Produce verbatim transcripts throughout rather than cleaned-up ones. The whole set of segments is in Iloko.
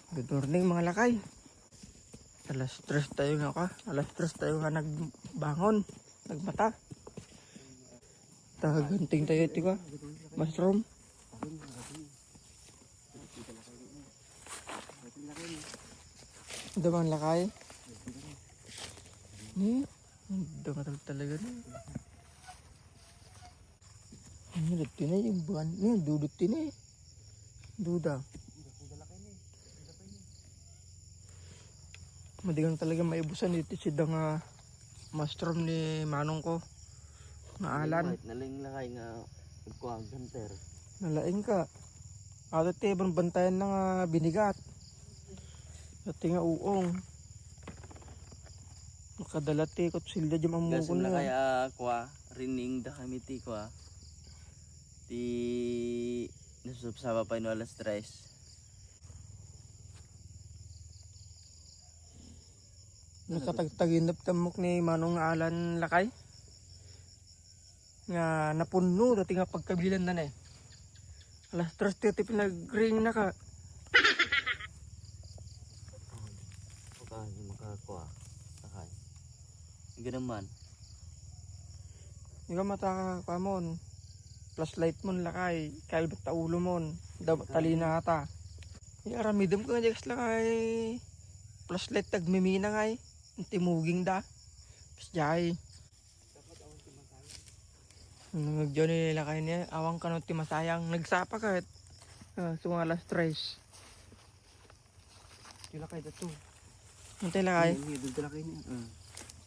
Good morning, mga lakay. Alas tres tayo nga ka. Alas tres tayo nga nagbangon. Nagmata. Taganting tayo iti ka. Mushroom. Damang lakay. Ni? Ang dama tal-, talaga ni. Ano, dudot ti ni, yung buwan. Ano, dudot ti ni. Duda. Madigang talaga maibusan dito si dang, ah, mushroom ni manong ko. Nga Alan. Nalaing lakay nga agkuha hunter. Nalaing ka. Ato ti banbantayan na nga binigat. Dati nga uong. Makadala ti kutsilyo di mamukon na. Kaya kuha, rining da kami ti kuha. Ti nasubsaba pa ino alas tres. Nakatagtaginap tammok ni Manong Alan lakay. Nga napunno dati nga pagkabilan na ne. Alas tres thirty pinagring na ka. Baka hindi makakakuha. Sakay. Hindi naman. Ikaw mata ka mon. Flashlight mon lakay. Kalbet ta ulo mon. Da-, talina ata. Iya, aramidem ko nga di kas lakay. Flashlight tagmimina ngay. Ang timuging da. Pas jay. Nagdiyo ni lakay niya, awan kano ti masayang. Nagsapa ket, ah, so nga alas tres. Ti lakay dato. Antay lakay? Ni, ni, dudon lakay ni. Ah.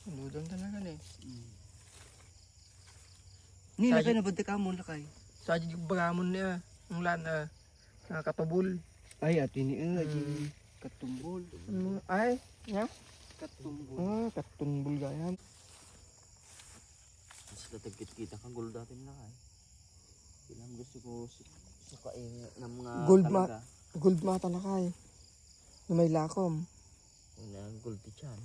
Dudon talaga ni. Mm. Ni, lakay na, bante ka mo, lakay. Sa di bagamon niya, ang lan, ah. Ah, katubol. Ay, ato ini, eh, aji. Hmm. Katumbol. Hmm, ay, ya? Katumbol. Ah, katumbol gayam. Mas tatagkit kita ka gold dati na, eh. Ilang gusto ko su-, sukain ng mga gold ma-, talaga. Gold mata lakay. Na may lakom. Una, gold ti tiyan.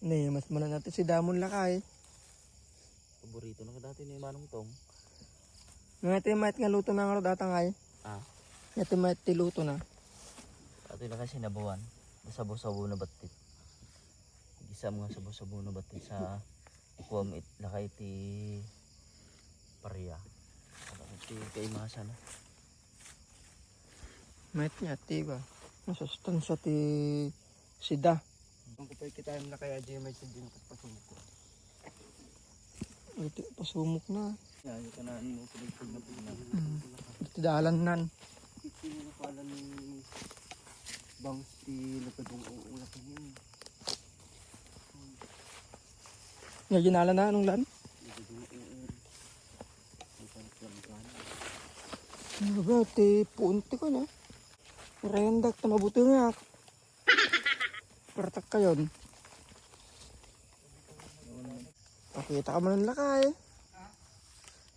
Ne, mas mananati si Damon lakay. Paborito na dati ni Manong Tong. Nga ti mayat nga luto na nga datang ay. Ah. Nga ti mayat ti luto na. Ato na kasi nabuan. Sabo-sabo na batit. Gisam nga sabo-sabo na batit sa kuwam it lakay ti paria. Ti kaimasan na. Mayat nga ti ba? Masustansya ti sida. Ang kapay kita na kaya di may sida yung pasumok ko. Ito, pasumok na. Yan, yung kanaan mo, pinagpag na pag na. Hmm. Ito dalan nan. Ito yung pala ni Bangs ti nagkadung ulak niya. Nga ginala na, anong lan? Nagkadung ulak. Ano ba, ti puunti ko na. Rendak ta mabutungak. Pertak kayon. Pakita ka man lakay.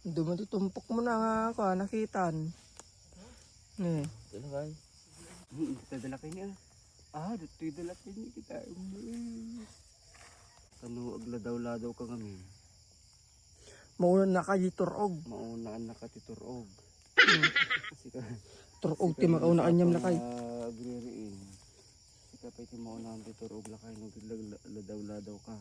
Duman ti tumpok mo na nga ako, ah, nakitan. Ni. Ito lakay. Hmm, ito lakay niya. Ah, dito yung lakay niya kita. Kano agladaw-ladaw ka ngamin? Mauna na ka di turog. Mauna na ka ti turog. Hmm. Kasi ka, turog ti makauna kanyam lakay. Agririin. Sika pa iti mauna ti turog lakay no ladaw-ladaw ka.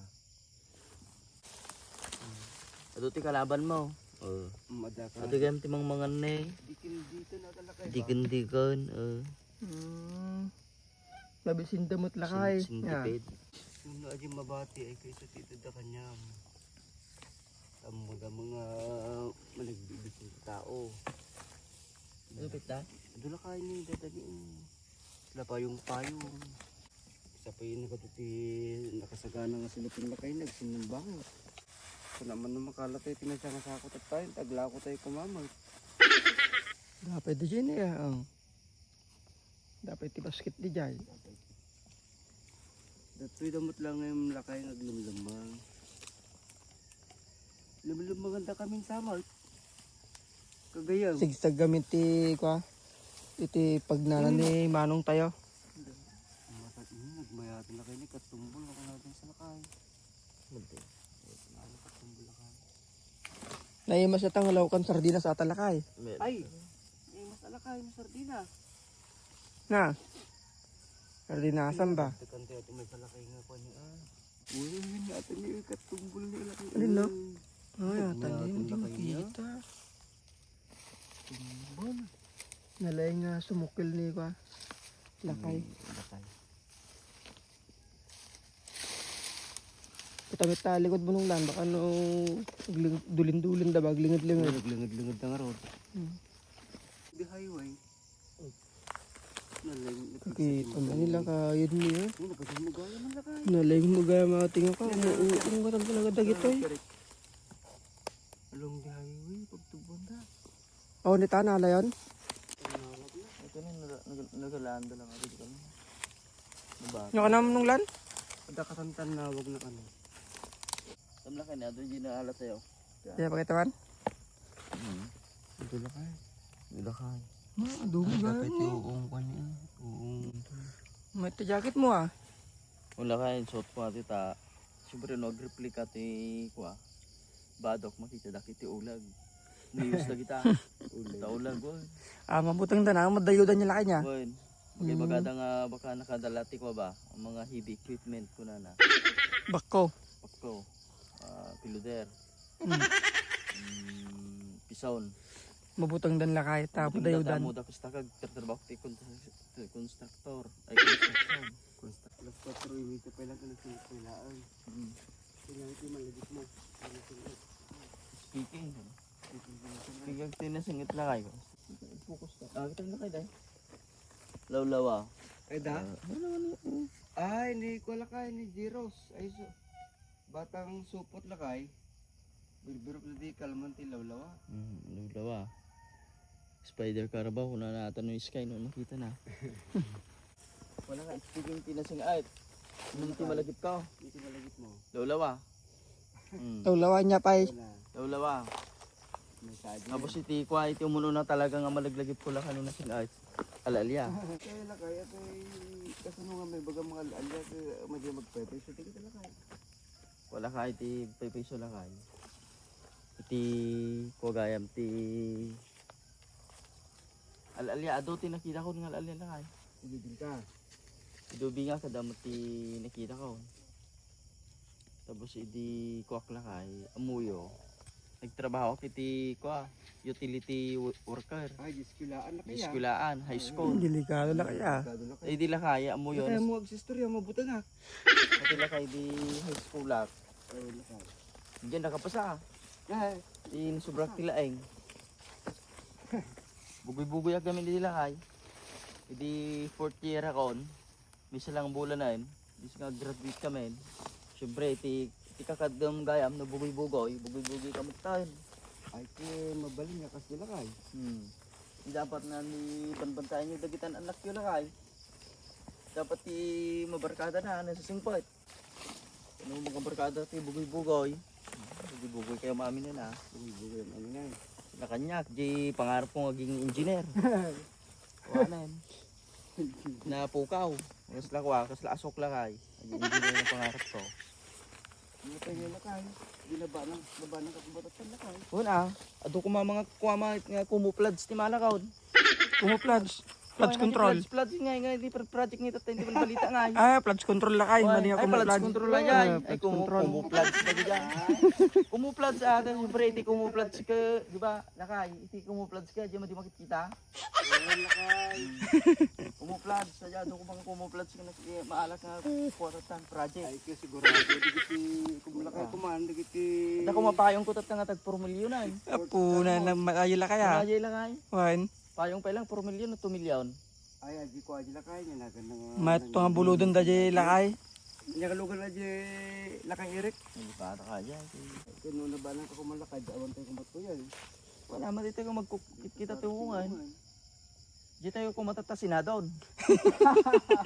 Adu ti kalaban mo. Oh. Madaka. Adu gayam ti mangmangan ne. Dikin dito na talakay. Dikin dikin. Oh. Hmm. Mabisin damot lakay. Sin-, sintipid. Nung aji mabati ay kaysa ti ito da kanyam. Ammo da mga managbibisin ti tao. Lupit da? Adu lakay ni dadani. Sila payong-payong. Isa pa yun, nakatuti, nakasagana nga sila pinlakay na, agsinumbang. Kung naman nung makalatay, pinasya nga sakot at tayo, taglako tayo kumamay. Dapat di dyan eh, oh. Dapat ti basket di jay. Datoy damot lang ngayon lakay nga aglumlumang. Lumlumangan da kami sa March. Kagayam. Sigsag kami ti, kwa, iti pagnana ni Manong tayo. Mata-, hmm, nagmayatan na kayo ni katumbol ako natin sa lakay. Mati. Ano katumbol lakay? Naimas na tang lawakan sardinas ata lakay. Ay! Naimas na lakay ng sardinas. Na. Kalinasan ba? Tekan tayo ito may salakay nga pa niya. Uy, natin yung ikatumbol ni laki. Alin, no? Ay, Ay, atan din, natin hindi lakay niya. Makita. Tumbol. Nalay nga sumukil ni kwa. Lakay. Hmm, lakay. Kita may talikod mo nung lan, baka no, agling-, dulin-dulin da ba, aglingid-lingid. Naglingid-lingid na nga road. Hmm. The highway. Nalay, Kita mo nila kayod niya. Ano ba yung mugaya man lakay? Nalay mo gaya mga tinga ka, mauung ka talaga dagito eh. Along the highway, pagtubon na. Oh, ni Tana, layon? Ito na, nag- nag- nagalaan da lang ako dito kami. Diba? Yung kanam nung lan? Ada katantanawag na kami. Tamla ka na, doon yung naalat sa'yo. Kaya pakita man? Hmm. Ito lakay. Ito lakay. Ma, adobo Ang ba? kapit yung uong pa niya. Uong. May jacket mo ah. Wala ka, yung suot ko nga tita. Siyempre, no, nag-replika ti, kuha. Badok, makita daki ti ulag. Niyos na kita. Ulag. Ta ulag, wag. Ah, mabutang da na, madayudan niya lakay niya. Wen, magibagada nga baka nakadala ti kuha ba? Ang mga heavy equipment ko na na. Bako. Pakko, ah, piloder. Mm. Mm, pison. Mabutang dan lakay, tapo dayudan. Mo da kasta kag tratrabaho ti kon-, ti constructor. Ay, construction. Constructor. Alas kwatro y media pa lang ka nagsinulat kailangan. Mm. Kailangan ko malagip mo. Ano ko na? Speaking. Speaking. Speaking, tinasingit na kayo. Focus ka. Ah, kita na kayo, day. Lawlawa. Ay, da? Ah, ano, ano, ano? Ay, ni Kuya Lakay, ni Jiros. Ay, so, batang supot lakay. Birbirok na di kalman ti lawlawa. Mm, lawlawa. Spider carabao, kung nanatan no sky, no, makita na. Wala nga, speaking pinasing ay. Nung ti malagip ka. Nung ti malagip mo. Lawlawa. Mm. Lawlawa niya, pay. Wala. Lawlawa. May sadya. Tapos iti kwa, iti umuno na talaga nga malaglagip ko lang kanuna sin ay. Al-alia. Kaya lakay, ito ay kasano nga may baga mga al-alia, kaya madya magpepay. So, tingin talaga. Wala ka iti paypayso lakay. Iti kwa gayam ti al-alia, adu ti nakita ko nga al-alia lakay. Igidil ka. Idubi nga kada mo ti nakita ko. Tapos idi kuak lakay, amuyo. Nagtrabaho ak iti kwa, utility wo-, worker. Ay, di eskwelahan na kaya? Di eskwelahan, high school. Delikado na kaya. Delikado na kaya. Idi lakay, amuyo. Kaya mo agsistorya, mabutang ah. Pati lakay di high school ak. Ay, lakay. Diyan nakapasa. Ay. Di nasubrak ti laeng. Bugoy-bugoy ak gamin di lakay. Idi fourth year akon. Misa lang bulan na yun. Bis nga graduate kami. Siyempre, ti, ti kakadam gayam no bugoy-bugoy. Bugoy-bugoy kami tayo. Ay, ti mabalin nga kas di lakay. Hmm. Dapat na ni banbantayan yung dagitan anak yung lakay. Dapat ti mabarkada na, nasa singpot. Ano mga barkada ti bugoy-bugoy? Bugoy-bugoy kayo maamin na. Bugoy-bugoy maamin na. Nakanyak, di pangarap ko maging engineer. Wanan. Napukaw. Kasla kwa, kasla asok lakay. Maging engineer ang pangarap ko. Ano tayo lakay? Di na ba nang, na ba nang kakubatat lakay? Una, adu ko mga kuama nga camouflage ti malakaw. Camouflage. Floods control. Floods, floods nga, nga, di project nga itattay, di balita nga. Ah, floods control lakay, mali nga floods control lakay. Ay, ay, floods control. Camouflage na diyan. Camouflage, ah, siyempre, iti camouflage ka, di ba, lakay, iti camouflage ka, di mo di makikita. Camouflage, sa diyan, doon ko mga camouflage ka, maalak nga, kuwatatan, project. Ay, kaya sigurado, di kiti, kumulakay kuman, di kiti. Ada ko mapayong ko tatang atag formilyo na, eh. Apo, na, na, maayo lakay, ah. Maayo lakay. One. Payong pa ilang four million o two million? Ay, aji ko aji lakay niya nagan nga. Mat to nga buludon da jay lakay. Niya kalugan na jay lakay Eric. Hindi pa ata kaya. Kaya nung nabanan ka kumalakad, awan tayo kumat ko yan. Wala, matitay ko magkukit kita tuwungan. Di tayo kumatatas sinadon.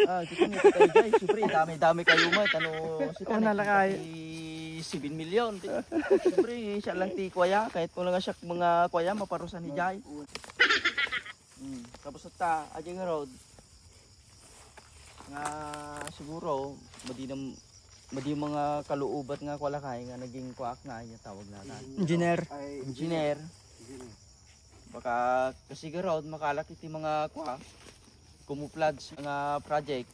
Ah, kita niyo tayo guys. Siyempre, dami-dami kayo mo. Tano, si Una lakay. Seven million. Siyempre, siya lang ti kuya. Kahit kung lang siya mga kuya, maparusa ni Jai. Mm. Tapos ta, aja nga road. Nga siguro, madi nam-, madi mga kaluubat nga kwalakay nga naging kwak nga ay tawag na ta. Engineer. Ay, Engineer. Engineer. Baka kasi nga road, makalak iti mga kwa. camouflage nga project.